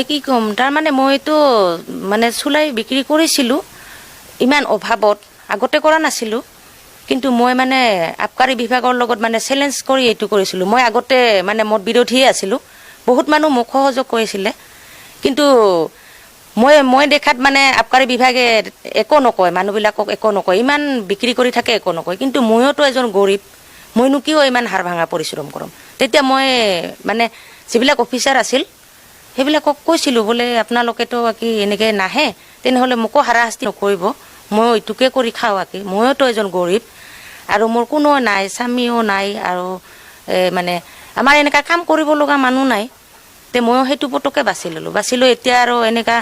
মই কি ক'ম, তাৰমানে মইতো মানে চুলাই বিক্ৰী কৰিছিলোঁ ইমান অভাৱত, আগতে কৰা নাছিলোঁ। কিন্তু মই মানে আবকাৰী বিভাগৰ লগত মানে চেলেঞ্জ কৰি এইটো কৰিছিলোঁ। মই আগতে মানে মদ বিৰোধীয়ে আছিলোঁ, বহুত মানুহ মোক সহযোগ কৰিছিলে। কিন্তু মই দেখাত মানে আবকাৰী বিভাগে একো নকয়, মানুহবিলাকক একো নকয়, ইমান বিক্ৰী কৰি থাকে, একো নকয়। কিন্তু ময়োতো এজন গৰীব, মইনো কিয় ইমান হাড় ভাঙা পৰিশ্ৰম কৰিম? তেতিয়া মই মানে যিবিলাক অফিচাৰ আছিল, সেইবিলাকক কৈছিলোঁ বোলে, আপোনালোকেতো কি এনেকৈ নাহে, তেনেহ'লে মোকো হাৰাশাস্তি নকৰিব। ময়ো এইটোকে কৰি খাওঁ আকি, ময়োতো এজন গৰীব আৰু মোৰ কোনো নাই, স্বামীও নাই আৰু মানে আমাৰ এনেকুৱা কাম কৰিব লগা মানুহ নাই। তে ময়ো সেইটো পটকে বাছি ল'লোঁ। বাছি লৈ এতিয়া আৰু এনেকুৱা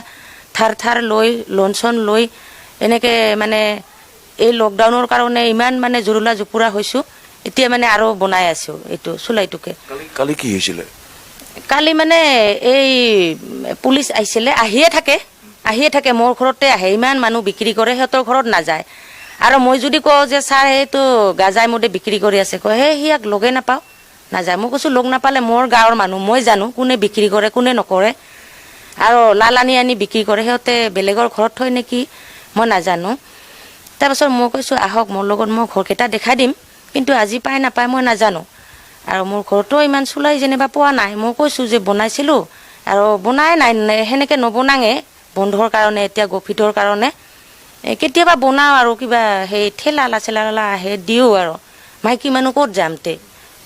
থাৰ থাৰ লৈ, লোন চোন লৈ, এনেকৈ মানে এই লকডাউনৰ কাৰণে ইমান মানে জুৰুলা জুপুৰা হৈছোঁ। এতিয়া মানে আৰু বনাই আছোঁ এইটো চুলাইটোকে। কালি কি হৈছিলে? কালি মানে এই পুলিচ আহিছিলে, আহিয়ে থাকে, আহিয়ে থাকে, মোৰ ঘৰতে আহে। ইমান মানুহ বিক্ৰী কৰে, সিহঁতৰ ঘৰত নাযায়। আৰু মই যদি কওঁ যে ছাৰ, সেইটো গাজাই মদে বিক্ৰী কৰি আছে, কয়, সেই সিয়াক লগে নাপাওঁ, নাযায়। মই কৈছোঁ, লগ নাপালে মোৰ গাঁৱৰ মানুহ, মই জানো কোনে বিক্ৰী কৰে, কোনে নকৰে। আৰু লাল আনি আনি বিক্ৰী কৰে, সিহঁতে বেলেগৰ ঘৰত থয় নেকি মই নাজানো। তাৰপাছত মই কৈছোঁ, আহক মোৰ লগত, মই ঘৰকেইটা দেখাই দিম। কিন্তু আজি পাই নাপায় মই নাজানো। আৰু মোৰ ঘৰতো ইমান চুলাই যেনিবা পোৱা নাই। মই কৈছোঁ যে বনাইছিলোঁ আৰু বনাই নাই, সেনেকৈ নবনাঙে বন্ধৰ কাৰণে, এতিয়া কভিডৰ কাৰণে। কেতিয়াবা বনাওঁ আৰু কিবা সেই ঠেলা চেলা আহে, দিওঁ। আৰু মাইকী মানুহ ক'ত যাম তে,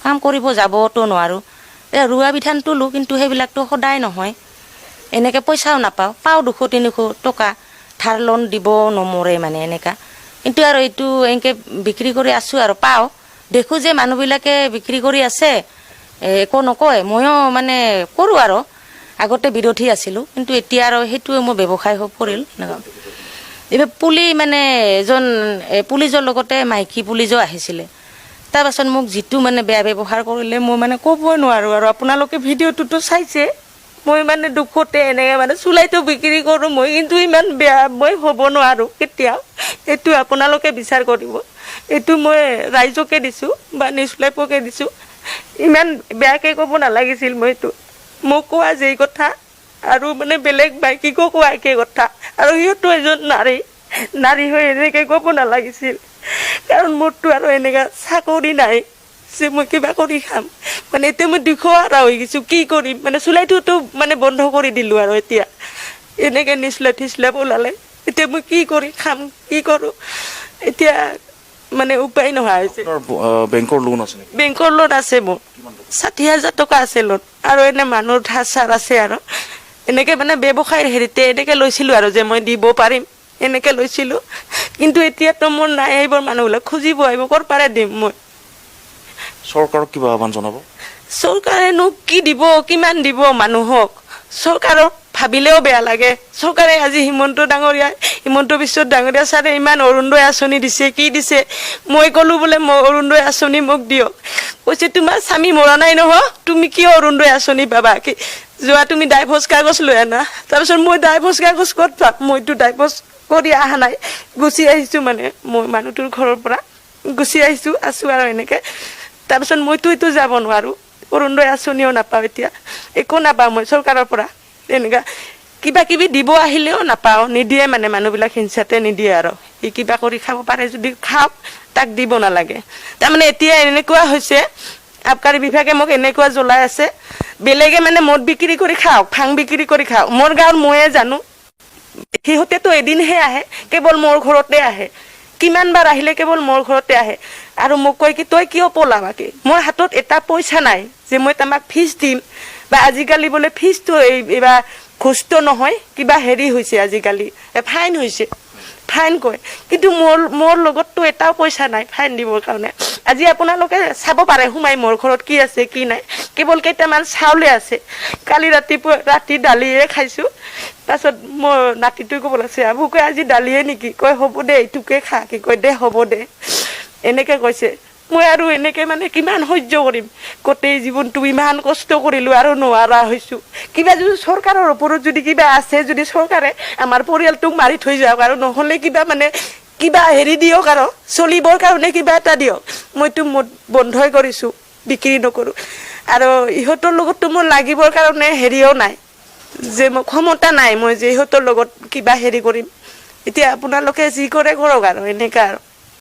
কাম কৰিব যাবতো নোৱাৰোঁ। এতিয়া ৰোৱা বিধান তোলোঁ, কিন্তু সেইবিলাকতো সদায় নহয়। এনেকৈ পইচাও নাপাওঁ, পাওঁ 200-300 টকা। ধাৰ লোন দিব নমৰে মানে এনেকা। কিন্তু আৰু এইটো এনেকৈ বিক্ৰী কৰি আছোঁ আৰু পাওঁ। দেখোঁ যে মানুহবিলাকে বিক্ৰী কৰি আছে, একো নকয়, ময়ো মানে কৰোঁ। আৰু আগতে বিৰোধী আছিলোঁ, কিন্তু এতিয়া আৰু সেইটোৱে মোৰ ব্যৱসায় হৈ পৰিল এনেকুৱা। এইবাৰ পুলি মানে এজন পুলিচৰ লগতে মাইকী পুলিচো আহিছিলে। তাৰপাছত মোক যিটো মানে বেয়া ব্যৱহাৰ কৰিলে, মই মানে ক'বই নোৱাৰোঁ। আৰু আপোনালোকে ভিডিঅ'টোতো চাইছে। মই মানে দুখতে এনেকৈ মানে চুলাইটো বিক্ৰী কৰোঁ মই, কিন্তু ইমান বেয়া মই হ'ব নোৱাৰোঁ কেতিয়াও। এইটো আপোনালোকে বিচাৰ কৰিব। এইটো মই ৰাইজকে দিছোঁ বা নিউজ লাইভকে দিছোঁ। ইমান বেয়াকৈ ক'ব নালাগিছিল। মই এইটো মোক কোৱা যেই কথা আৰু মানে বেলেগ মাইকীকো কোৱা একে কথা। আৰু সিহঁতো এজন নাৰী, নাৰী হৈ এনেকৈ ক'ব নালাগিছিল। কাৰণ মোৰতো আৰু এনেকুৱা চাকৰি নাই যে মই কিবা কৰি খাম। মানে এতিয়া মই দিশহাৰা হৈ গৈছোঁ, কি কৰিম। মানে চুলাইটোতো মানে বন্ধ কৰি দিলোঁ। আৰু এতিয়া এনেকৈ নিচলা ঠিচলা ওলালে, এতিয়া মই কি কৰি খাম, কি কৰোঁ, এতিয়া মানে উপায় নোহোৱা হৈছে। আপোনাৰ বেংকৰ লোন আছে নেকি? বেংকৰ লোন আছে মোৰ, 60,000 টকা আছে লোন। আৰু এনে মানুহৰ ধাৰ চাৰ আছে। আৰু এনেকে মানে ব্যৱসায়ৰ হেৰিতে এনেকে লৈছিলোঁ আৰু যে মই দিব পাৰিম, এনেকে লৈছিলোঁ। কিন্তু এতিয়াতো মোৰ নাই। এইবোৰ মানুহবিলাক খুজিব আহিব, ক'ৰ পাৰে দিম মই? চৰকাৰক কিবা আহ্বান জনাব? চৰকাৰেনো কি দিব, কিমান দিব মানুহক? চৰকাৰক ভাবিলেও বেয়া লাগে। চৰকাৰে আজি হিমন্ত ডাঙৰীয়া, হিমন্ত বিশ্ব ডাঙৰীয়া ছাৰে ইমান অৰুণোদয় আঁচনি দিছে, কি দিছে। মই ক'লো বোলে, মই অৰুণোদয় আঁচনি মোক দিয়ক। কৈছে, তোমাৰ স্বামী মৰা নাই নহয়, তুমি কিয় অৰুণোদয় আঁচনি পাবা? কি যোৱা, তুমি ডাইভৰ্চ কাগজ লৈ আনা। তাৰপিছত মই ডাইভৰ্চ কাগজ ক'ত পাম? মইতো ডাইভৰ্চ কৰি অহা নাই, গুচি আহিছোঁ। মানে মই মানুহটোৰ ঘৰৰ পৰা গুচি আহিছোঁ, আছোঁ আৰু এনেকে। তাৰপিছত মইতো এইটো যাব নোৱাৰোঁ, অৰুণোদয় আঁচনিও নাপাওঁ, এতিয়া একো নাপাওঁ মই চৰকাৰৰ পৰা। তেনেকুৱা কিবা কিবি দিব আহিলেও নাপাওঁ, নিদিয়ে। মানে মানুহবিলাক হিংসাতে নিদিয়ে। আৰু সি কিবা কৰি খাব পাৰে যদি খাওক, তাক দিব নালাগে। তাৰমানে এতিয়া এনেকুৱা হৈছে, আবকাৰী বিভাগে মোক এনেকুৱা জ্বলাই আছে। বেলেগে মানে মদ বিক্ৰী কৰি খাওক, ভাং বিক্ৰী কৰি খাওক, মোৰ গাঁৱত ময়ে জানো। সিহঁতেতো এদিনহে আহে, কেৱল মোৰ ঘৰতে আহে। কিমান বাৰ আহিলে কেৱল মোৰ ঘৰতে আহে আৰু মোক কয় কি, তই কিয় পলা? বাকী মোৰ হাতত এটা পইচা নাই যে মই তোমাক ফিজ দিম। বা আজিকালি বোলে ফিজটো এইবাৰ ঘোচটো নহয়, কিবা হেৰি হৈছে আজিকালি, ফাইন হৈছে, ফাইন কয়। কিন্তু মোৰ লগততো এটাও পইচা নাই ফাইন দিবৰ কাৰণে। আজি আপোনালোকে চাব পাৰে সোমাই মোৰ ঘৰত কি আছে কি নাই। কেৱল কেইটামান চাউলে আছে। কালি ৰাতিপুৱা ৰাতি দালিয়ে খাইছোঁ। তাৰপাছত মোৰ নাতিটোৱে ক'ব লাগিছে, আবু কয়, আজি দালিয়ে নেকি? কয়, হ'ব দে, এইটোকে খা। কি কয়, দে হ'ব দে, এনেকে কৈছে। মই আৰু এনেকে মানে কিমান সহ্য কৰিম? গোটেই জীৱনটো ইমান কষ্ট কৰিলোঁ আৰু নোৱাৰা হৈছোঁ। কিবা যদি চৰকাৰৰ ওপৰত যদি কিবা আছে যদি, চৰকাৰে আমাৰ পৰিয়ালটোক মাৰি থৈ যাওক আৰু নহ'লে কিবা মানে কিবা হেৰি দিয়ক আৰু চলিবৰ কাৰণে কিবা এটা দিয়ক। মইতো মদ বন্ধই কৰিছোঁ, বিক্ৰী নকৰোঁ। আৰু ইহঁতৰ লগততো মোৰ লাগিবৰ কাৰণে হেৰিও নাই। যে মই ক্ষমতা নাই মই যে সিহঁতৰ লগত কিবা হেৰি কৰিম। এতিয়া আপোনালোকে যি কৰে কৰক আৰু, এনেকা আৰু।